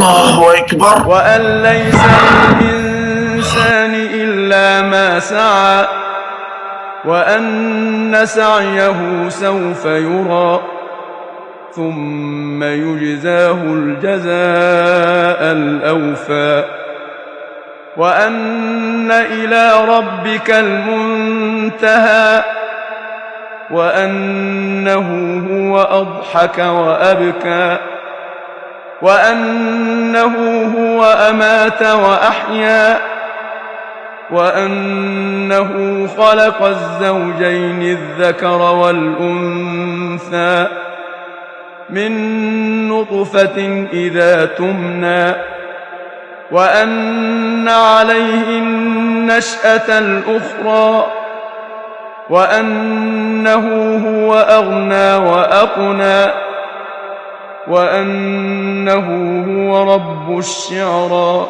الله أكبر. وأن ليس للإنسان إلا ما سعى وأن سعيه سوف يرى ثم يجزاه الجزاء الأوفى وأن إلى ربك المنتهى وأنه هو أضحك وأبكى وأنه هو أمات وأحيا وأنه خلق الزوجين الذكر والأنثى من نطفة إذا تمنى وأن عليه النشأة الأخرى وأنه هو أغنى وأقنى وأنه هو رب الشعرى.